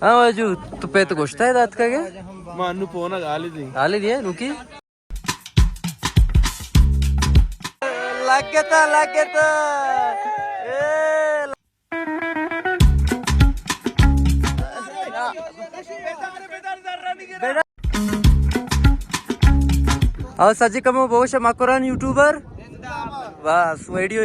ہاں واجو، تو پہ تو گوشتا ہے دات کا گے؟ ما انو پونا گالی دی۔ گالی دی ہے، نوکی؟ لگتا، لگتا۔ اے او سجی کمو بوش مکران یوٹیوبر۔ بس ویڈیو۔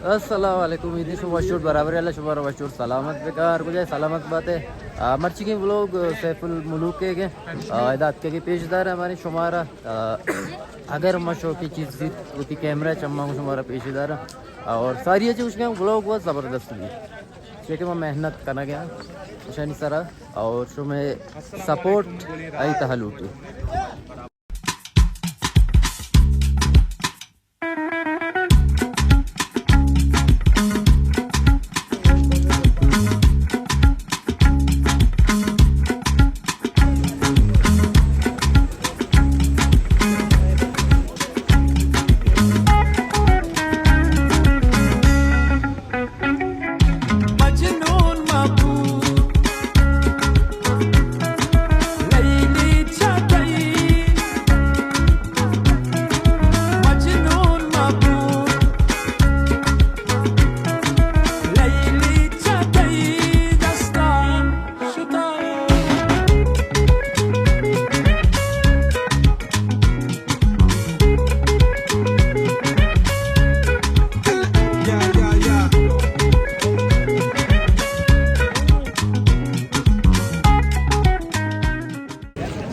السلام علیکم، ایدی شما وشور برابر، اللہ شما را وشور سلامت بکار، کجا سلامت باتے۔ آ، مرچی کی ولاگ سیف الملوک کے گے۔ آ، ادا اتکے پیش دار ہماری شمارا۔ آ، اگر ما شوقی چیز زیت، وتی کیمرہ چما شمارا پیش دار۔ اور ساری چیز اس کے ولاگ بہت زبردست بھی۔ چیکہ ما محنت کرنا گیا اشانی سرا اور شمے سپورٹ آئی تہا لوٹی۔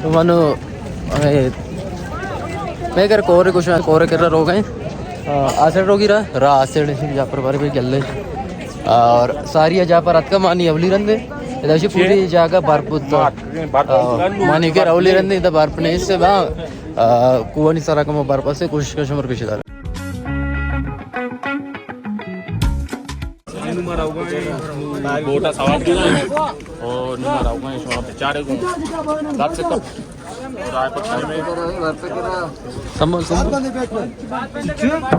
تو منو، اے، میں کر کورے کچھ کورے کر رہا رو گئے۔ آ، آسڑ روگی را، را آسڑ جا پر بارے بھی گلے۔ اور ساری جا پر اتکا مانی اولی رندے۔ ادا شی پوری جاگہ برف بوتا۔ آ، مانی کر اولی رندے، ادا برف نہیں سے با، آ، کوانی سرا کم برف سے کوشش کر شمر پیش دار۔ نوں ما روگا ایں، بوٹ ءَ سوار بوگا ایں اور نوں ما روگا ایں شما بچارے گوں۔ سب سے کم رائے پکڑ میں۔ سنبھال، سنبھال۔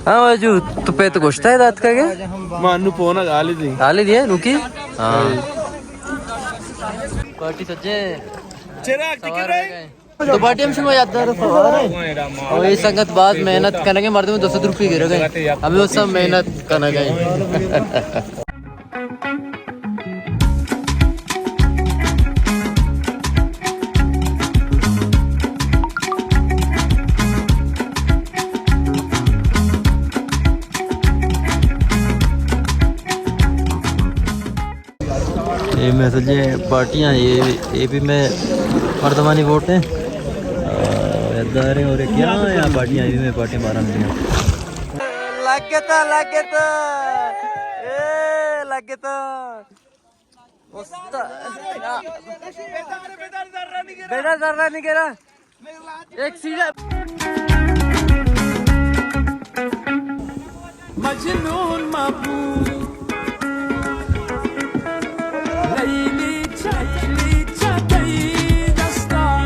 ہاں واجو، تو پہ تو گوشتا ہے دات کا گے؟ ما انو پونا گالی دی۔ گالی دی ہے، نوکی؟ ہاں۔ پارٹی سجے۔ چراغ ٹکٹ ہے۔ تو پارٹی ہم شما یاد دار سوار ہے۔ اور یہ سنگت باز محنت کرنے کے، مردم دو سو روپے گرے گئے، ہمیں وہ سب محنت کرنے گئے۔ یہ میں سجے پارٹیاں، یہ، یہ بھی میں مردمانی ووٹ ہیں۔ آ، یاد دار ہیں اور یہ کیا ہیں، یہاں پارٹیاں، یہ بھی میں پارٹیاں بارہ میں ہیں۔ لگتا، لگتا۔ اے، لگتا۔ بیٹا ذرہ نہیں گرا۔ ایک سیدھا۔ مجنون مبو۔ لیلی چلی چلی دستا۔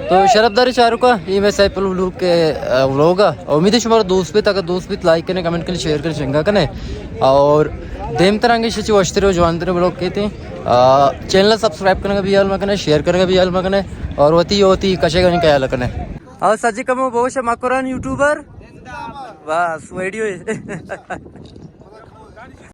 تو شرفدار چاروکا، یہ میں سیف الولوک کے، آ، ولاگ ہے۔ امید ہے شمارا دوست بیت، اگر دوست بیت لائک کریں، کمنٹ کریں، شیئر کریں، چنگا کریں۔ اور دیم ترانگے شچ وشتر و جوانتر ولاگ کہتے ہیں۔ آ، چینل سبسکرائب کرنے کا بھی حال مکنے، شیئر کرنے کا بھی حال مکنے، اور وتی وتی کشے کا خیال رکھنے۔ اور سجی کمو بوش مکران یوٹیوبر۔ بس ویڈیو ہے۔